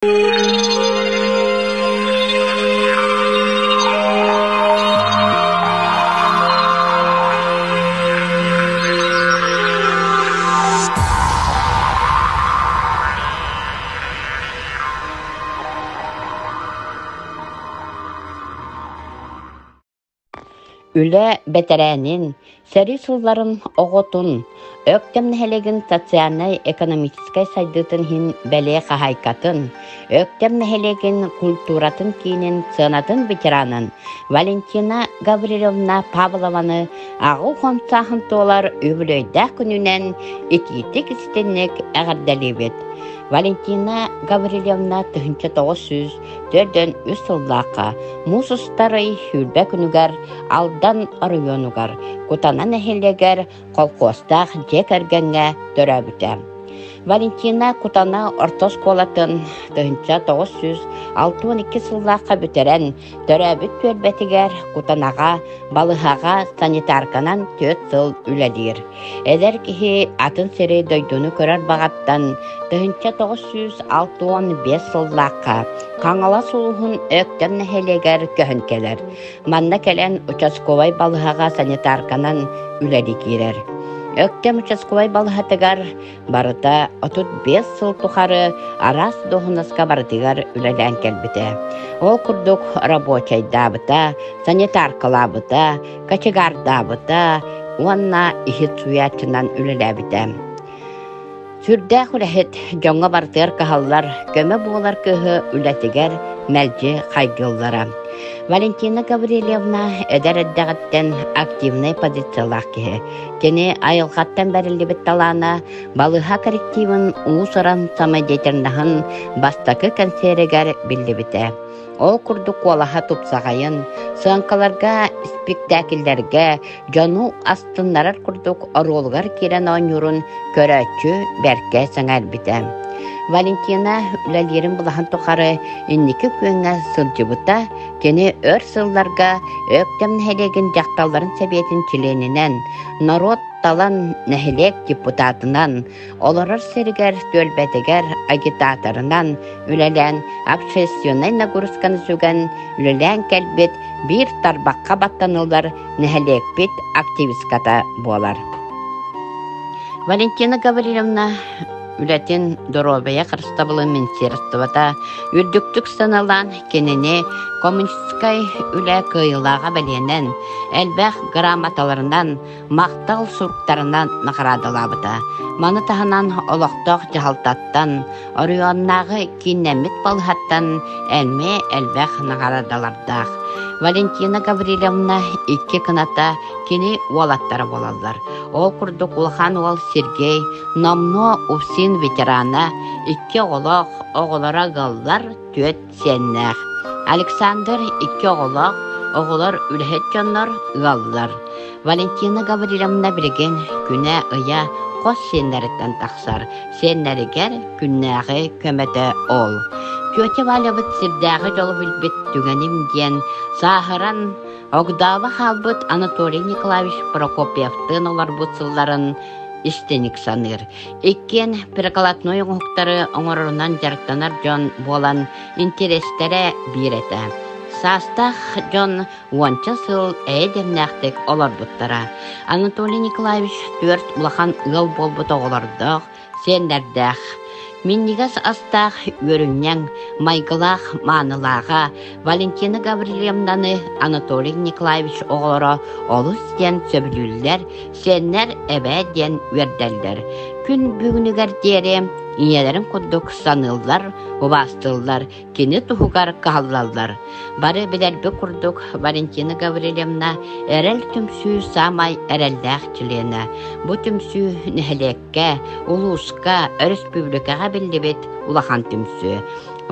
Үлэ бэтэрээнин, сэрии сылларын оҕотун, Өктөм нэһилиэгин социальнай-экономическай сайдыытын иһин бэлиэ хаһаайкатын, Өктөм нэһилиэгин культуратын киинин сыанатын ветеранын Валентина Гаврильевна Павлованы аҕа хамсааһын туолар үбүлүөйдээх күнүнэн итиитик-истинник эҕэрдэлиибит. Валентина Гаврильевна 1943 сыллаахха муус устар ый 20 күнүгэр Алдан оройуонугар Кутана нэһилиэгэр холкуостаах дьиэ кэргэҥҥэ төрөөбүтэ. Валентина Кутана орто оскуолатын 1962 сыллаахха бүтэрэн, төрөөбүт түөлбэтигэр Кутанаҕа балыһаҕа санитарканан түөрт сыл үлэлиир. Эдэр киһи атын сири дойдуну көрөр баҕаттан 1965 сыллаахха Хаҥалас улууһун Өктөм нэһилиэгэр көһөн кэлэр. Манна кэлэн участковай балыһаҕа санитарканан үлэлии киирэр. Өктөм участковай балыһатыгар барыта 35 сыл тухары араас дуоһунаска барытыгар үлэлээн кэлбитэ. Ол курдук рабочайдаабыта, санитаркалаабыта, кочегардаабыта уонна иһит сууйааччынан үлэлээбитэ. Сүрдээх үлэһит, дьоҥҥо барытыгар кыһаллар, көмө буолар кыыһы үлэтигэр мэлдьи хайгыыллара. Валентина Гаврильевна эдэр эрдэҕиттэн активнай позициялаах киһи. Кини айылҕаттан бэриллибит талаана балыыһа коллективын уус-уран самодеятельноһын бастакы кэнсиэригэр биллибитэ. Ол курдук куолаһа тупсаҕайын, сыаҥкаларга, испиктээкиллэргэ дьону астыннарар курдук оруолугар киирэн оонньуурун көрөөччү бэркэ сэҥээрбитэ. Валентина үлэлиирин былаһын тухары инники күөҥҥэ сылдьыбыта, кини өр сылларга Өктөм нэһилиэгин дьахталларын сэбиэтин чилиэнинэн, норуот талан нэһилиэк депутатынан, олорор сиригэр түөлбэтигэр агитаторынан үлэлээн общественнай нагрузканы сүгэн үлэлээн кэлбит биир тарбахха баттаныллар нэһилиэкпит активистката буолар. Валентина Гаврильевна үлэтин доруобуйа харыстабылын министерствота үрдүктүк сыаналаан кинини коммунистическай үлэ кыайыылааҕа бэлиэнэн элбэх грамоталарынан махтал суруктарынан наҕараадалаабыта. Маны таһынан олохтоох дьаһалтаттан, оройуоннааҕы кииннэммит балыһаттан эмиэ элбэх наҕараадалардаах. Валентина Гаврильевна икки кыната кини уолаттара буолаллар. Ол курдук улахан уол Сергей номнуо УФСИН ветерана, икки оҕолоох, оҕолоро ыаллар, түөрт сиэннээх. Александр икки оҕолоох, оҕолор үлэһит дьоннор, ыаллар. Валентина Гаврильевна билигин күнэ-ыйа хос сиэннэриттэн тахсар. Сиэннэригэр күннээҕи көмөтө ол. Тетя Валябыт сирдээҕи дьолу билбит түгэним диэн сааһыран огдообо хаалбыт Анатолий Николаевич Прокопьевтыын олорбут сылларын истиник саныыр. Иккиэн прикладной оҥоһуктары оҥорорунан дьарыктанар дьон буолан интириэстэрэ биир этэ. Саастаах дьон уонча сыл эйэ-дэмнээхтик олорбуттара. Анатолий Николаевич түөрт улахан ыал буолбут оҕолордоох, сиэннэрдээх. Минньигэс астаах үөрүнньэҥ, майгылаах маанылааҕа Валентина Гаврильевнаны Анатолий Николаевич оҕолоро олус диэн сөбүлүүллэр, сиэннэр эбээ диэн үөрдэллэр. Күн бүгүнүгэр диэри ийэлэрин курдук саныыллар, убаастыыллар, кини туһугар кыһаллаллар. Бары билэрбит курдук, Валентина Гаврильевна Эрэл түмсүү саамай эрэллээх чилиэнэ. Бу түмсүү нэһилиэккэ, улууска, өрөспүүбүлүкэҕэ биллибит улахан түмсүү.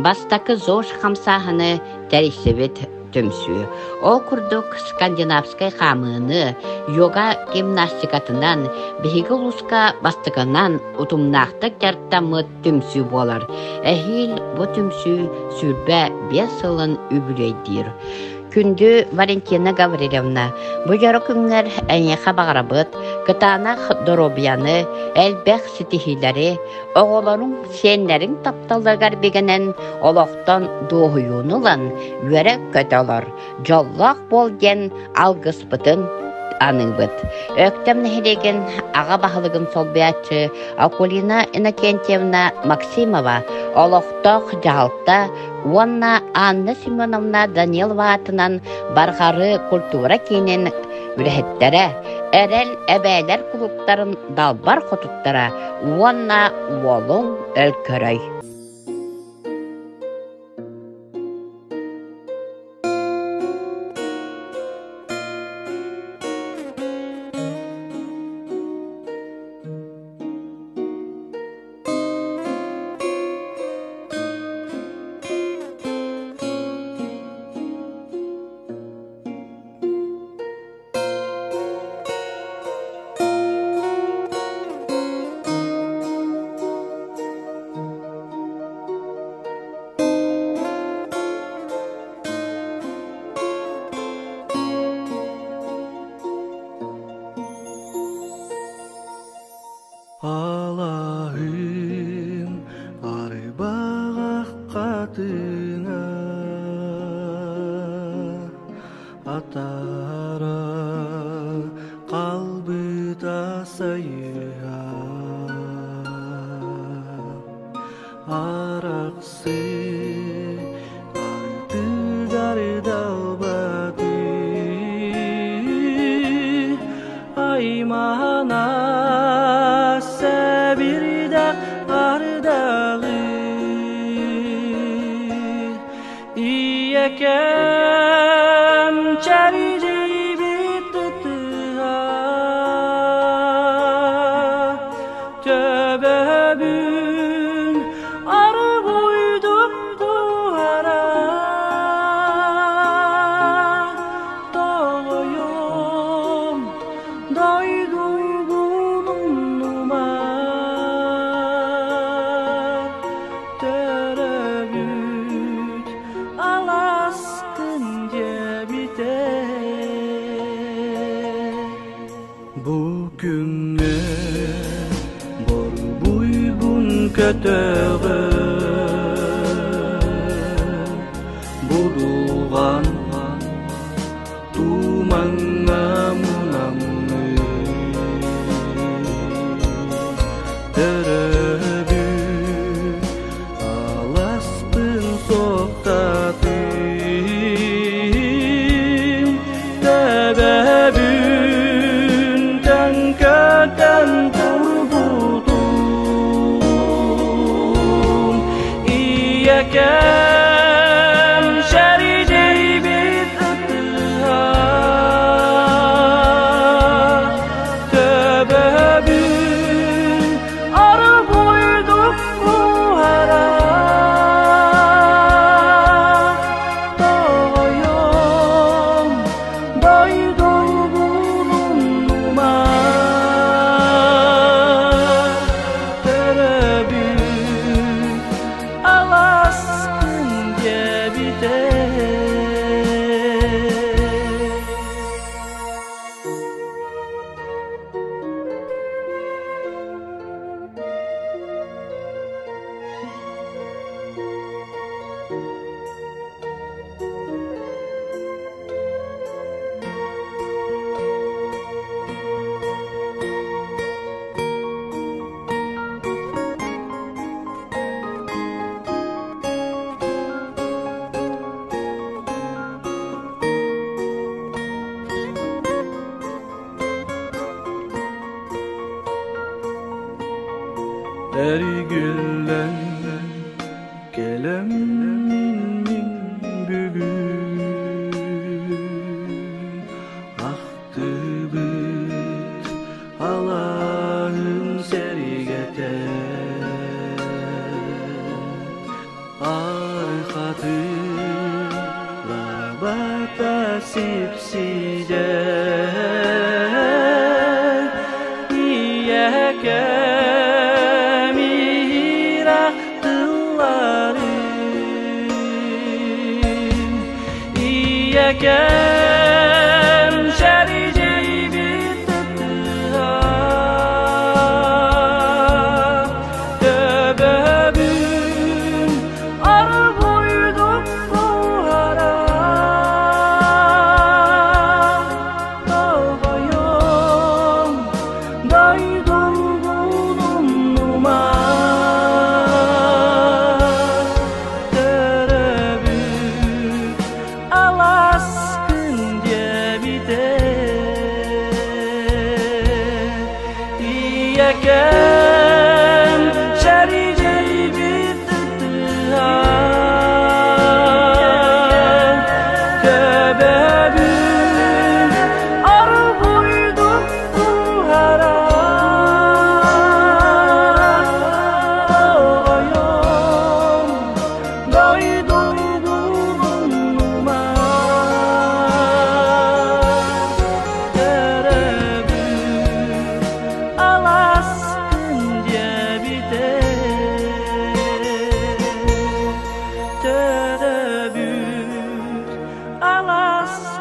Бастакы ЗОЖ хамсааһыны тэрийсибит түмсүү. Ол курдук скандинавскай хаамыыны, йога гимнастикатынан биһиги улууска бастакынан утумнаахтык дьарыктаммыт түмсүү буолар. Эһиил бу түмсүү 25 сылын үбүлүөйдүүр. Күндү Валентина Гаврильевна, бу дьоро күҥҥэр эйиэхэ баҕарабыт кытаанах доруобуйаны, элбэх ситиһиилэри, оҕолоруҥ, сиэннэриҥ тапталларыгар бигэнэн олохтон дуоһуйууну ылан үөрэ-көтө олор, дьоллоох буол диэн алгыспытын аныыбыт. Өктөм нэһилиэгин аҕа баһылыгын солбуйааччы Акулина Иннокентьевна Максимова олохтоох дьаһалта уонна Анна Семеновна Данилова аатынан Барҕары культура киинин үлэһиттэрэ, Эрэл эбээлэр кулууптарын далбар хотуттара уонна Уолуҥ Өлкөрөй. Алаһым арбаҕах хатыҥа атара қалбыта сайыһа арахсы артыгар далбаты аймана сэбирдэх ардаҕы ийэкэм чэрдийбит ытыһа төбөбүн аргуйдук туһара тоҕойум дойдугун умнума төрөөбүт аласкын диэбитэ Бу күҥҥэ борбуйбун көтөҕөн будулҕан тумаҥҥа мунаммын төрөөбүт аласпын суохтатым төбөбүн төҥкөтөн турбутум ийэкэм шэридийбит ытыһа төбөбүн аргуйдук куһара тоҕойом дойдубун умнума төрөөбүт аласкын диэбитэ Эргиллэн кэлэммин мин бүгүн ахтыбыт алааһым сэргэтэ архатын лабата сипсидэ ийэкэм иһирэх тылларын. Ийэкэм сэрдьэйбит ытыһа, Төбөбүн арбуйдук куһара. Тоҕойом, дойдум умнума, Төрөбүт аласкын диэбитэ. Ийэкэм сэрдьэйбит ытыһа, Төбөбүн арбуйдук куһара. Тоҕойом, дойдум умнума, Төрөбүт аласкын диэбитэ. Төрөбүт аласкын.